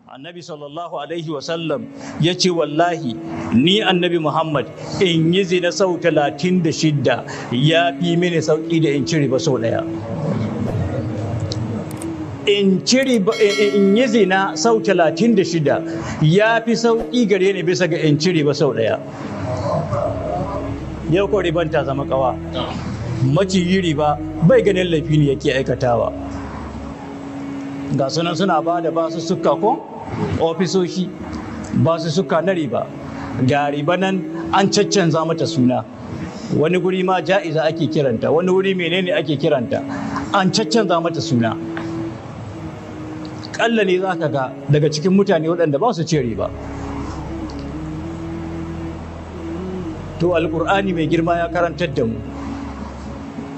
Annabi sallallahu alaihi wasallam ya ce, wallahi ni Annabi Muhammad, in yi zina sau 36 ya fi mini sauƙi da in ci riba sau ɗaya. In ci riba, in yi zina sau 36 ya fi sauƙi gare ni bisa ga in ci riba sau ɗaya. Yau ko riban ta zama ƙawa. Maciyi riba bai ganin laifi ne yake aikatawa. Ga sunan suna ba da basussuka ko ofisoshi, basussuka na riba. Ga riba nan an caccanza mata suna, wani guri ma ja'iza ake kiranta, wani wuri menene ake kiranta, an caccanza mata suna. Ƙalla ne za ka ga daga cikin mutane waɗanda ba su ce riba. To Alƙur'ani mai girma ya karantar da mu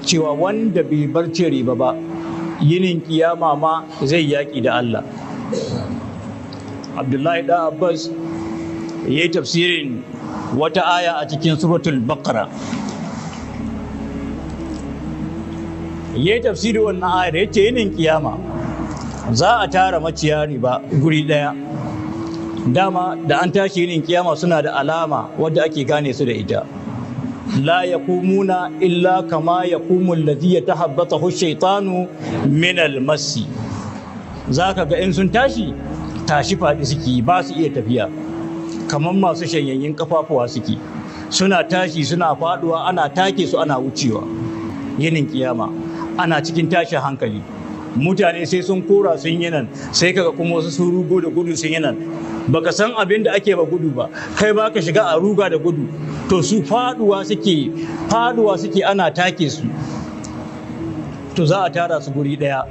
cewa wanda bai bar ce riba ba, yinin kiyama ma zai yaƙi da Allah. Abdullahi da Abbas ya yi tafsirin wata aya a cikin Suratul Baqara. Ya yi tafsirin wannan ayar, ya ce yinin kiyama za a tara maciya riba guri ɗaya. Dama da an tashi yinin kiyama suna da alama wadda ake gane su da ita. La yaqumuna illa kama yaqumu alladhi yatahabbathu ash-shaytanu min al-massi. Zaka ga in sun tashi, tashi faɗi suke, ba su iya tafiya, kamar masu shanyayyin kafafuwa suke. Suna tashi suna faduwa, ana take su ana wucewa. Yinin kiyama ana cikin tashin hankali, mutane sai sun kora sun yi nan, sai kaga kuma wasu sun rugo da gudu sun yi nan. Baka san abin da ake ba gudu ba, kai ba ka shiga a ruga da gudu. To su faduwa suke, faduwa suke, ana take su. To za a tara su guri daya,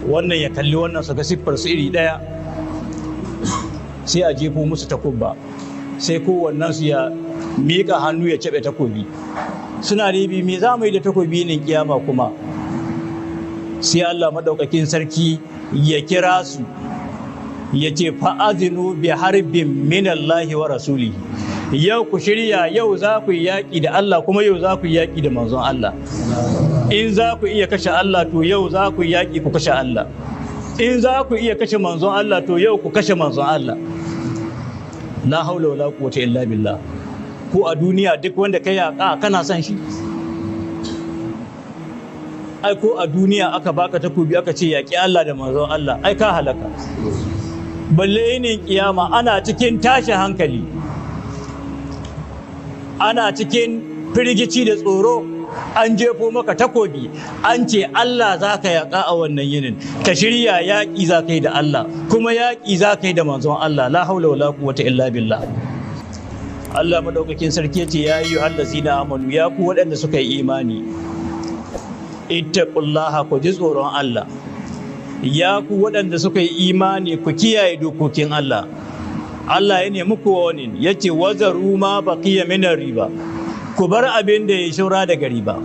wannan ya kalli wannan, su ga siffar su iri daya, sai a jefo musu takubba, sai kowannen su ya miƙa hannu ya caɓe takobi. Suna ribi, me za mu yi da takobi ne kiyama kuma? Sai Allah maɗaukakin sarki ya kira su ya ce, fa'azinu bi harbin minallahi wa rasulihi. Yau ku shirya, yau za ku yi yaƙi da Allah, kuma yau za ku yi yaƙi da manzon Allah. In za ku iya kashe Allah, to yau za ku yi yaƙi ku kashe Allah. In za ku iya kashe manzon Allah, to yau ku kashe manzon Allah. La haula wala quwwata illa billah. Ko a duniya duk wanda ka yaƙa kana son shi? Ai ko a duniya aka baka takobi aka ce yaƙi Allah da manzon Allah, ai ka halaka. Balle yinin kiyama ana cikin tashin hankali, ana cikin firgici da tsoro, an jefo maka takobi an ce Allah za ka yaƙa a wannan yinin. Ka shirya, yaƙi za ka yi da Allah, kuma yaƙi za ka yi da manzon Allah. La haula wala quwwata illa billah. Allah madaukakin sarki ce, ya ayyuhal ladzina amanu, ya ku waɗanda suka yi imani, ittaqullaha, ku ji tsoron Allah. Ya ku waɗanda suka yi imani, ku kiyaye dokokin Allah. Allah ya nemi ku wani ya ce, wazaru ma baqiya min riba, ku bar abin da ya shaura daga riba.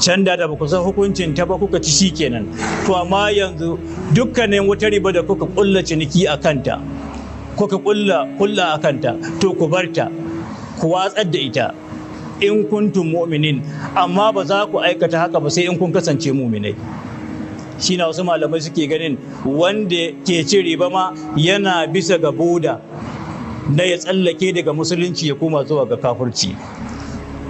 Can da ba ku san hukuncin ta ba kuka ci, shikenan. To amma yanzu dukkanin wata riba da kuka kulla ciniki a kanta, kuka kulla kulla a kanta, to ku barta, ku watsar da ita, in kuntum mu'minin. Amma ba za ku aikata haka ba sai in kun kasance mu'minai. Shi na wasu malamai suke ganin wanda ke ci riba ma yana bisa ga boda na ya tsallake daga musulunci ya koma zuwa ga kafirci.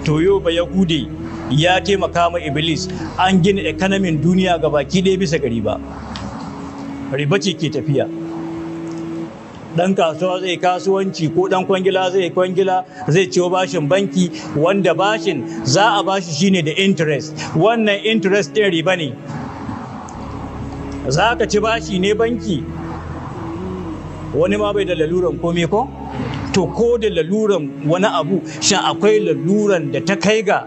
To yau ba Yahude ya taimaka ma Iblis, an gina ekonomin duniya ga baki ɗaya bisa ga riba. Riba ce ke tafiya. Dan kasuwa zai kasuwanci ko dan kwangila zai kwangila, zai ciwo bashin banki, wanda bashin za a bashi shine da interest. Wannan interest ɗin riba ne. Za ka ci bashi ne banki, wani ma bai da laluran komai ko? To ko da laluran wani abu, shin akwai laluran da ta kai ga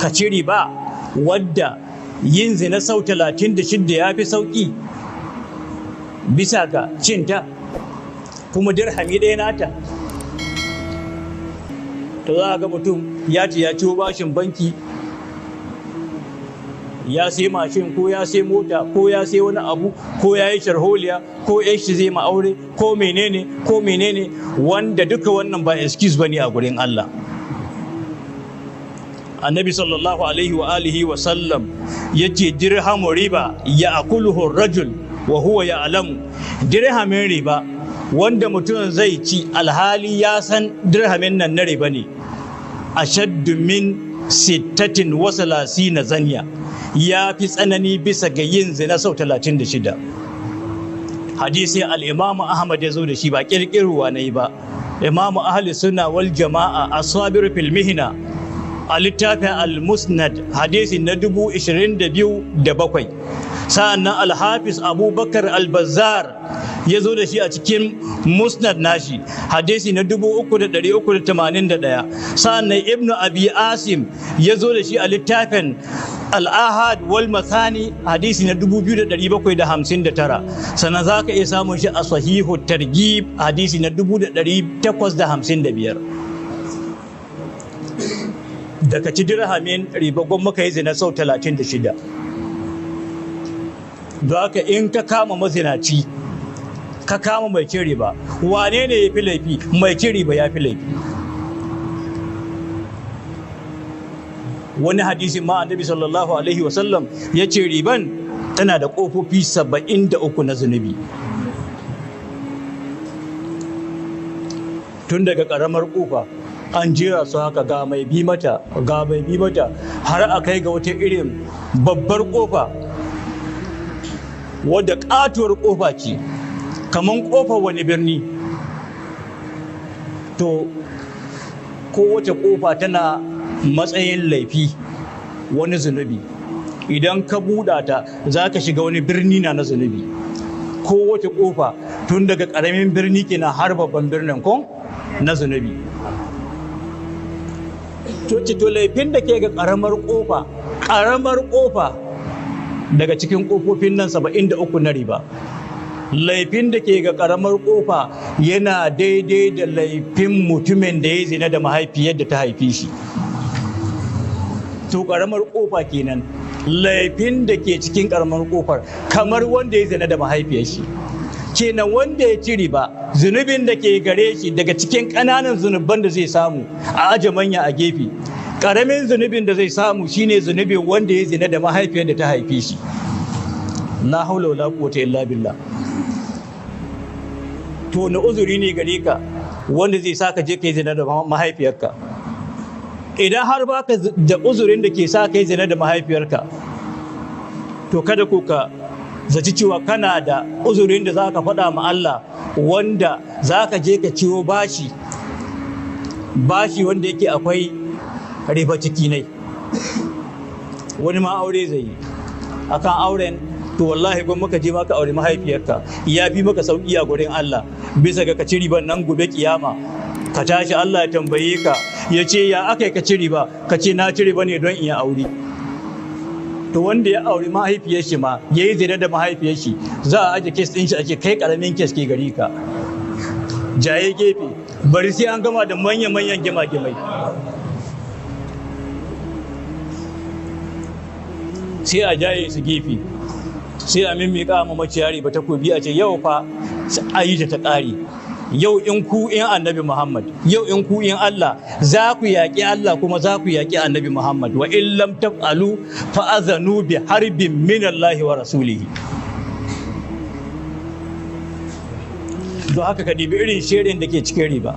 ka ci riba wadda yin zina sau 36 ya fi sauƙi bisa ga cinta, kuma dirhami ɗaya nata? To za a ga mutum ya ce ya ciwo bashin banki, ya sai mashin ko ya sai mota ko ya sai wani abu ko ya yi sharholiya ko ya shi zai ma aure ko menene ko menene, wanda duka wannan ba excuse bane a gurin Allah. Annabi sallallahu alaihi wa alihi wa sallam yace, dirhamu riba ya akuluhu rajul wa huwa ya'lamu. Dirhamin riba wanda mutum zai ci alhali ya san dirhamin nan na riba ne, ashaddu min 36 zaniya, ya fi tsanani bisa ga yin zina sau 36. Hadisi al-Imam Ahmad ya zo da shi, ba kirkirwa na yi ba. Imamu Ahli Sunna wal Jama'a as-Sabir fil Mihna a littafin al-Musnad, hadisi na 22,007. Sa'annan al-Hafiz Abubakar al-Bazzar ya zo da shi a cikin Musnad nashi, hadisi na 3,381. Sa'annan Ibn Abi Asim ya zo da shi a littafin al-Ahad wal Mathani, hadisi na 2,759. Sannan za ka iya samun shi a Sahihu Targhib, hadisi na 855. Daga ci dirhamin riba gwamma ka yi zina sau 36. Don haka in ka kama mazinaci, ka kama mai cin riba, wane ne ya fi laifi? Mai cin riba ya fi laifi. Wani hadisi ma Annabi sallallahu alaihi wasallam ya ce riban tana da ƙofofi 73 na zunubi. Tun daga ƙaramar ƙofa an jera su haka, ga mai bi mata, ga mai bi mata, har a kai ga wata irin babbar ƙofa wadda ƙatuwar ƙofa ce kamar ƙofar wani birni. To kowace ƙofa tana matsayin laifi, wani zunubi. Idan ka buɗa ta za ka shiga wani birni na zunubi. Kowace ƙofa tun daga ƙaramin birni kenan har babban birnin kon na zunubi. To laifin da ke ga ƙaramar ƙofa, ƙaramar ƙofa daga cikin ƙofofin nan 73 na riba, laifin da ke ga ƙaramar ƙofa yana daidai da laifin mutumin da ya zina da mahaifiyar da ta haife shi. To ƙaramar ƙofa kenan, laifin da ke cikin ƙaramar ƙofar kamar wanda ya zina da mahaifiyar shi. Kenan wanda ya ci riba, zunubin da ke gare shi daga cikin ƙananan zunuban da zai samu, a aje manya a gefe, ƙaramin zunubin da zai samu shine zunubin wanda ya zina da mahaifiyar da ta haife shi. La haula wala quwwata illa billah. To na uzuri ne gare ka wanda zai sa ka je ka yi zina da mahaifiyarka? Idan har baka da uzurin da ke sa ka yi zina da mahaifiyarka, to kada ku ka zaci cewa kana da uzurin da za ka faɗa ma Allah wanda za ka je ka ciwo bashi, bashi wanda yake akwai riba ciki ne. Wani ma aure zai yi, akan auren to wallahi gwamma ka je ma ka aure mahaifiyarka, ya fi maka sauki a gurin Allah bisa ga ka ci riban nan gobe kiyama. Ka tashi Allah ya tambaye ka ya ce ya aka ka ci riba, ka ce na ci riba ne don in yi aure. To wanda ya auri mahaifiyar shi ma ya yi zina da mahaifiyar shi, za a aje kes ɗin shi ake kai ƙaramin kes ke gari ka, jaye gefe, bari sai an gama da manya-manyan gima-gimai. Sai a jaye su gefe, sai a mimmiƙa ma maciya riba takobi a ce yau fa a yi ta ƙare. Yau in ku in Annabi Muhammad, yau in ku in Allah, za ku yaƙi Allah kuma za ku yaƙi Annabi Muhammad. Wa in lam taf'alu fa'azanu bi harbin min Allah wa rasulihi. Don haka ka dibi irin shirin da ke cikin riba,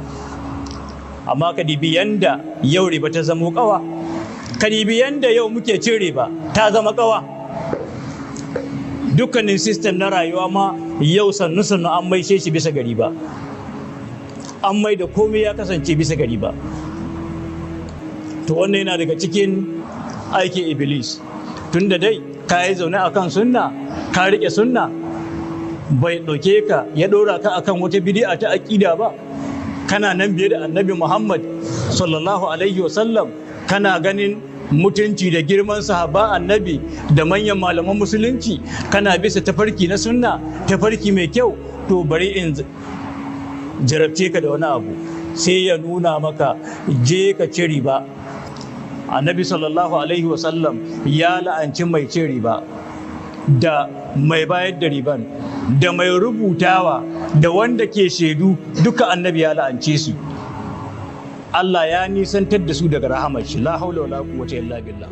amma ka dibi yanda yau riba ta zamo ƙawa, ka dibi yanda yau muke cin riba ta zama ƙawa. Dukkanin system na rayuwa ma yau sannu sannu an maishe shi bisa ga riba, an mai da komai ya kasance bisa ga riba. To wannan yana daga cikin aikin Iblis. Tunda dai ka yi zaune akan sunna, ka rike sunna, bai ɗauke ka ya ɗora ka akan wata bidi'a ta aƙida ba, kana nan biye da Annabi Muhammad sallallahu alaihi wasallam, kana ganin mutunci da girman sahaba Annabi da manyan malaman musulunci, kana bisa tafarki na sunna, tafarki mai kyau, to bari in jarabce ka da wani abu. Sai ya nuna maka je ka ci riba. Annabi sallallahu alaihi wasallam ya la'anci mai ci riba da mai bayar da riban da mai rubutawa da wanda ke shaidu, duka Annabi ya la'ance su. Allah ya nisantar da su daga rahamar shi. La haula wala quwwata illa billah.